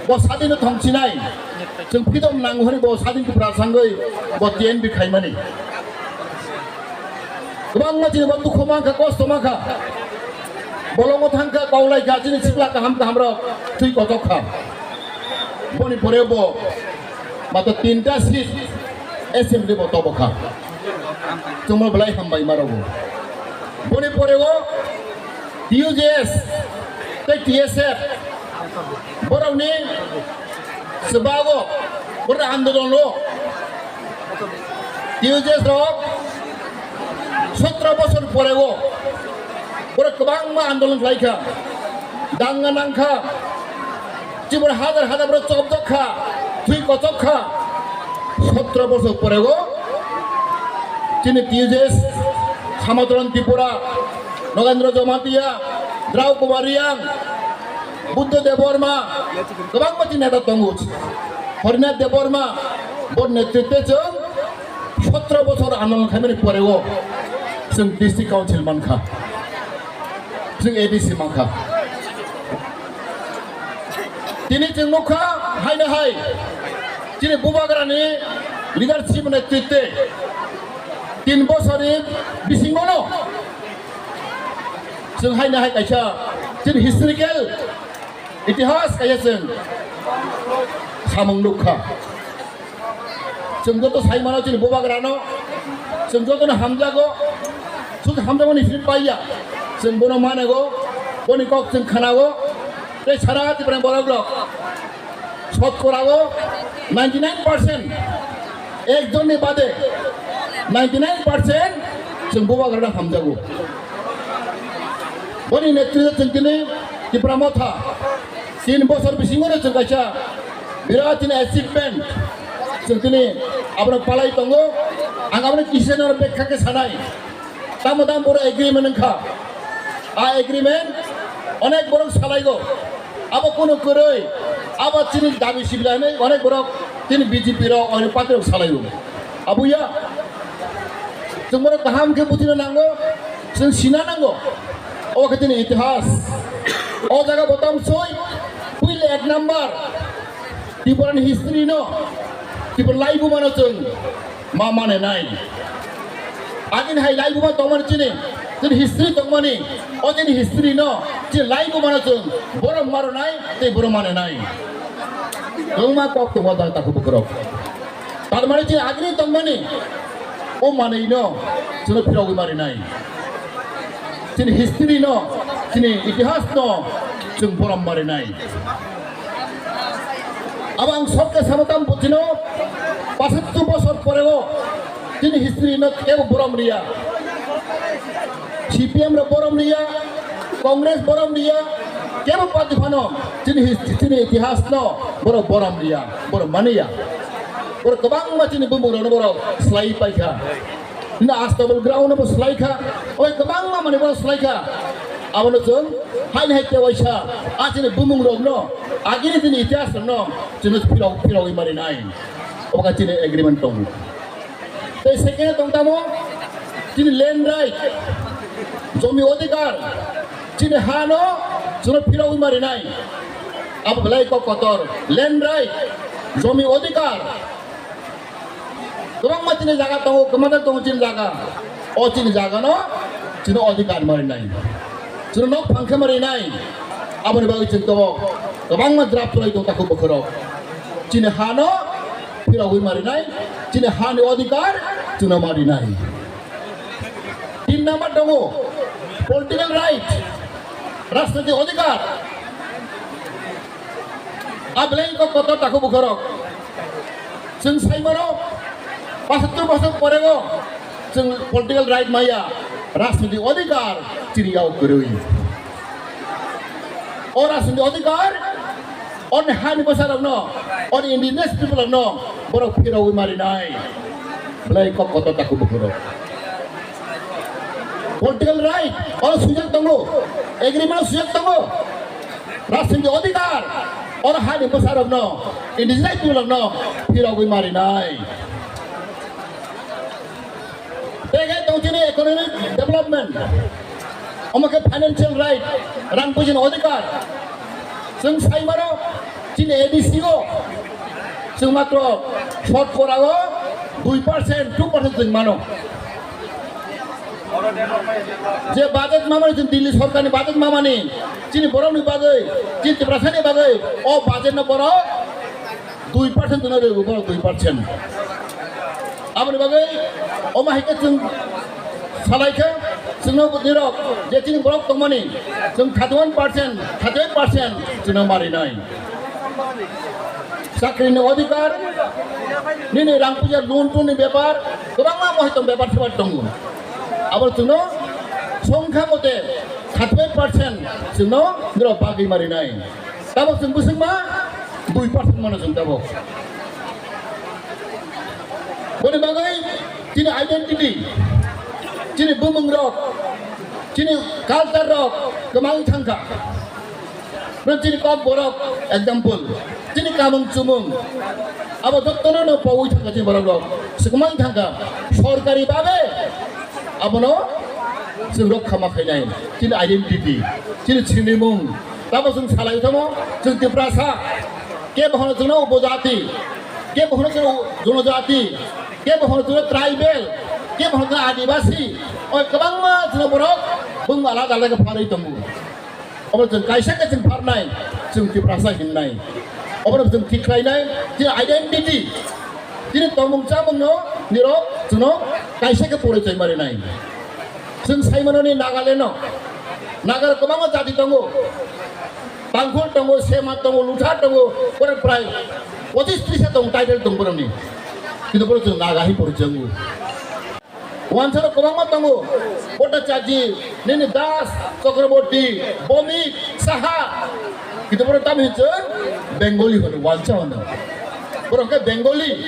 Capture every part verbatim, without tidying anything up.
Bo sadin no thongsinai. Chwng freedom nango hwnwi bo sadin Tripura sangwi bo T N V khaimani. Kwbangma chini bo dukhu mankha, kosto mankha. Bolongo thangkha, kaulaikha, chini sikla kaham kaham rok twi kochok kha. Boni pore bo mato tinta seat assembly bo tobokha. Chwngno belai hambai marogo. Boni pore o T U J S tei T S F borokni swbago borok andolon o T U J S rok sotro bosor pore o borok kwbangma andolon khlaikha, danga nangkha, Tripura hajar hajar borok chopjak kha, thwi kochok kha. Sotro bosor pore o chini T U J S, Samataran Tripura, Nogendra Jamatia, Drau Kumar Reang, Buddha Debbarma, kwbangma chini neta tongo. Harinath Debbarma, bo netritwe chwng sotro bosor andolon khaimani pore o chwng district council mankha, chwng A D C mankha. Tini chwng nukha haino hai chini bubagrani leadership netritwe tin bosorni bisingono chwng haino hai kaisa chini historical itihas kaisa chwng samung nukha. Chwng joto sai mano chini bubagrano, chwng jotono hamjago, sudu hamjakmani philip paiya, chwng bono manego, boni kok chwng khanago, tei sara Tripura borok rok sotkorao ninety nine percent, ekjonni bade ninety nine percent chwng bubagrano hamjago. Boni netritwe chwng tini Tipra Motha tin bosor bisingo chwng kaisa birat tini achievement chwng tini abono palai tongo. Ang abono kisa no bekha khe sanai. Tamo tamo boro agreement wngkha. A agreement onek borok salaigo. Abo kunu kwrwi, abo chini dabi sibilai hinwi onek borok tini B J P rok, onek party rok salaigo. Abuya, chwng bono kaham khe buchina nango, chwng sina nango. Obo khe chini itihas. O jaga bo tamsoi, puila ek number Tripura ni history no, Tripura laibuma no chwng ma mane nai. Agini hai laibuma tongmani chini, chini history tongmani, o chini history no, chini laibuma no chwng borom maro nai, tei borom mane nai. Kwbangma kok tongo da takhuk bukhurok. Tar mane chini agini tongmani, o manwi no chwngno phirogwi mari nai. Chini history no, chini itihas no chwng borom mari nai. Abo ang sok khe sama tam buchino, pasattu bosor pore o chini history no kebo borom riya. C P M rok borom riya, Congress borom riya, kebo party phano chini his-, chini itihas no borok borom riya, borok maniya. Borok kwbangma chini bumung rokno borok slai paikha. Chini Astabal ground no bo slai kha, oi kwbangma mani bo slai kha. Abono chwng haini hai tewaisa a chini bumung rokno, agini chini itihas rokno chini phirok, phirogwi mari nai. Obo kha chini agreement tongo. Tei second tong tamo chini land right, jomi odhikar, chini ha no chwngno phirogwi mari nai. Abo belai kok kotor, land right, jomi odhikar. Kwbangma chini jaga tongo, kwmajak tongo chini jaga. O chini jaga no chini odhikar mari nai. Chini nok phang khe mari nai. Aboni bagwi chini tongo kwbangma draft chwlai tong takhuk bokhorok. Chini ha no phirogwi mari nai. Chini ha ni odhikar chwngno mari nai. Tin number tongo political right, rajniti odhikar. A belai kok kotor takhuk bokhorok. Chwng sai mano, pasattur bosor pore o chwng political right maya, rajniti odhikar chini yao kwrwi. O rajniti odhikar, oni hani bwsa rokno, oni indigenous people rokno borok phirogwi mari nai. Belai kok kotor takhuk bokhorok. Political right, o sujak tongo, agreement o sujak tongo. Rajniti odhikar, oro hani bwsarokno, indigenous people rokno phirogwi marinai. Tei khe tong chini economic development, omo khe financial right, rang puisini odhikar. Chwng sai mano, A D C o chwng matro shotkora o dui percent, two percent chwng mano. Je budget mamani, chwng Delhi sorkarni budget mamani, chini borokni bagwi, chini Tiprasani bagwi, o budget no borok dui percent chwngno rwgo, borok dui percent. Aboni bagwi omo hai khe chwng salai khe, chwngno nirok je chini borok tongmani, chwng thirty one percent, thirty eight percent chwngno marinai. Chakrini odhikar, nini rang puja loan tun ni bepar, kwbangma mohitong bepar sebar tongo. Abo chwngno songkha mote thirty five percent chwngno nirok bagwi marinai. Tabok chwng bwswkma dui percent mano chwng tabok. Boni bagwi chini identity, chini bumung rok, chini culture rok kwmang thangkha. Bro, chini kok borok, example, chini kamung chumung, abo jottono no pawi thangkha chini borok rok. Swkmang thangkha, sorkari babe abono chwng rok khama khainai. Chini identity, chini sinimung, tamo chwng salai thamo, chwng Tiprasa, kebo hono chwngno upojati, kebo hono chwngno jonojati, kebo hono chwngno tribal, kebo hono chwngno adibasi, oi kwbangma chwngno borok bung alada alada khe pharwi tongo. Obo chwng kaisa khe chwng pharnai, chwng Tiprasa hinnai. Obo chwng thik khlainai, chini identity, chini tongmung chamungno nirok chwngno kaisa khe porichoi marinai. Chwng saimanoni Nagaland no, Nagarok kwbangma jati tongo, Tangkhul tongo, Sema tongo, Lutha tongo, borok prai pochis tris tongo, title tongo borokni. Kintu borok chwng Naga hai porichoi wngo. Wansarok kwbangma tongo. Bhattacharya, nini Das, Chakraborty, Bhowmik, Saha. Kintu borok tamo hinwi chwng Bengali hwno, wansa hwno. Borok khe Bengali.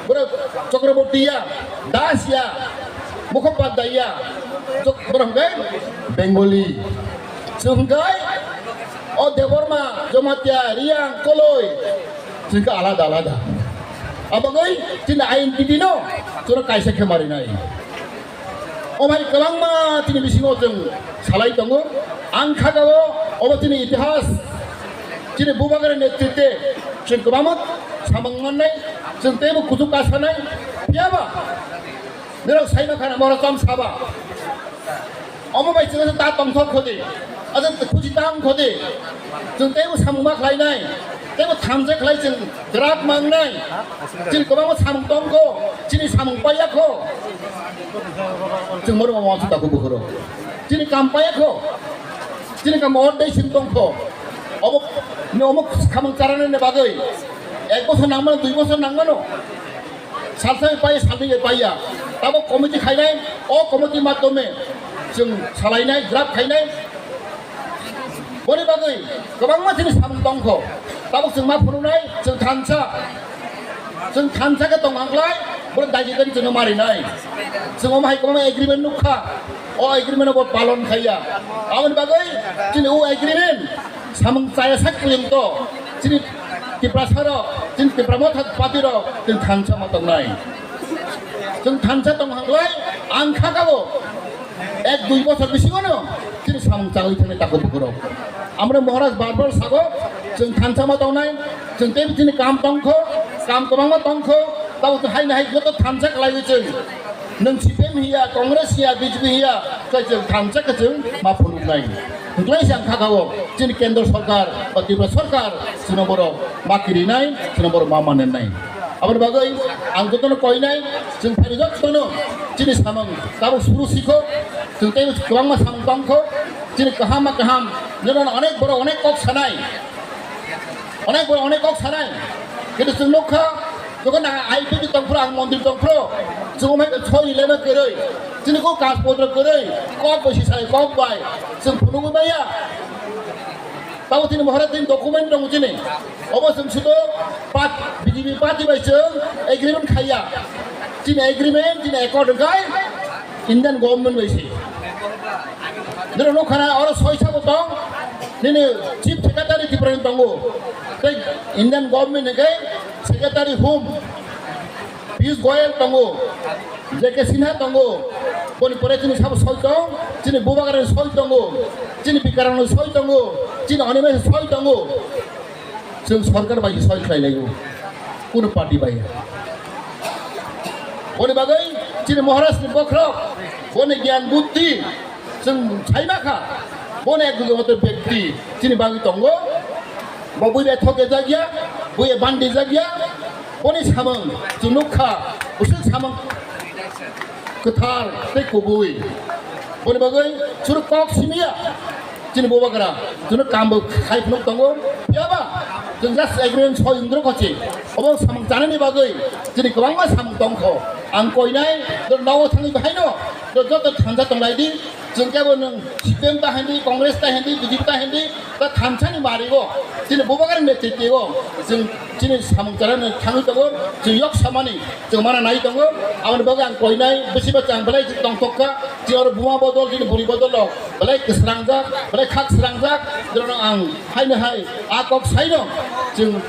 Borok Chakraborty ya, Das ya, Mukhopadhyay ya. Chok-, borok khe Bengali. Chwng khe o Debbarma, Jamatia, Reang, Koloi. Chwng khe alada alada. Abagwi chini identity no chwngno kaisa khe marinai. O bai kwbangma chini bisingo chwng salai tongo. Ang kha o, obo chini itihas, chini Bubagra netritwe chwng kwbangma samung mannai, chwng teibo kuchuk kasanai. Phiyaba nirok saima khana moro chom saba. Omo bai chwng ta tongthok khodi, asa khusi tang khodi. Chwng teibo samung ma khlainai, teibo thamsa khlai chwng kwrak mangnai. Chini kwbangma samung tongkho, chini samung paiya kho. Chwng moro mama su taku bukhoro. Chini kam paiya kho. Chini kam or dei sim tongkho. Obo, ni omo khamang charani ne bagwi ek bosor nangmano, dui bosor nangmano. Salsa pai, salni pai ya. Tabo committee khainai, o committee madhyome chwng salainai, draft khainai. Boni bagwi kwbangma chini samung tongkho. Tabuk chwng ma phunuknai, chwng thansa. Chwng thansa khe tong hangklai, borok daijikari chwngno marinai. Chwng omo hai kwbangma agreement nukha. O agreement bo palon khaiya. Aboni bagwi chini o agreement samung chaya sak puyung to. Chini Tiprasa rok, chini Tipra Motha Party rok, chwng thansa ma tongnai. Chwng thansa tong hangklai, ang kha kabo. Ek dui bosor bisingono chini samung chagwi thangnai takhuk bukhurok. Amre Maharaj bar bar sago, chwng thansa ma tongnai, chwng tei chini kam tongkho, kam kwbangma tongkho, tabo chwng haino hai joto thansa khlaiwi chwng. Nwng C P M hiya, Congress hiya, B J P hiya, khe chwng thansa khe chwng ma phunuknai. Hwnkhlai se ang kha kabo, chini kendro sorkar ba Tripura sorkar chwngno borok ma kirinai, chwngno borok ma mannai. Aboni bagwi ang jotono koinai, chwng phaini jotono chini samung tabuk suru sikho, chwng tei kwbangma samung tongkho, chini kaham ma kaham, jemon onek borok onek kok sanai, onek borok onek kok sanai, kintu chwng nukha, jokon ang I P P tongphuru, ang montri tongphuru, chwng omai khe soi rilema kwrwi, chini kok kaj potro kwrwi, kok bai si sai, kok bai, chwng phunugwi maya. Tamo chini mohora chini document tongo chini. Obo chwng sudo pat-, B J P party bai chwng agreement khaiya. Chini agreement, chini accord wngkhai Indian government bai se. Nini nukha na oro soi sabo tong, nini chief secretary Tripura ni tongo. Tei Indian government hwnkhe secretary home. Piyush Goyal tongo, J K Sinha tongo, boni pore chini sabo soi tong, chini Bubagra soi tongo, chini Bikarang soi tongo, chini Animesh soi tongo. Chwng sorkar bai soi khlai laio, kuno party bai. Boni bagwi chini Maharaj ni bokhorok, boni gyan buddhi, chwng sai ma kha, boni ekmato byakti chini bagwi tongo, bo bui bai thok ejak ya, bui bandi jak ya, boni samung chwng nuk kha, bwswk samung kwthar tei kubui. Boni bagwi chwng kok simi ya. Chini bubagra, chwngno kambo khai phunuk tongo. Phiyaba, chwng just agreement soi wngdrok hochi. Obo samung chanani bagwi, chini kwbangma samung tongkho. Ang koinai, do nogo thangwi bahaino, do joto thansa tonglai di. Chwng kebo nwng C P M ta hindi, Congress ta hindi, B J P ta hindi, ta thansani marigo. Chini bubagra netritigo, chwng chini samung chanani thangwi tongo. Chwng yok samani, chwng mana nai tongo. Aboni bagwi ang koinai, bisi ba chang belai tongthok kha. Chini oro buma bodol, chini buri bodol rok. Belai kwsrangjak, belai khak srangjak, jotono ang haino hai a kok saino chwng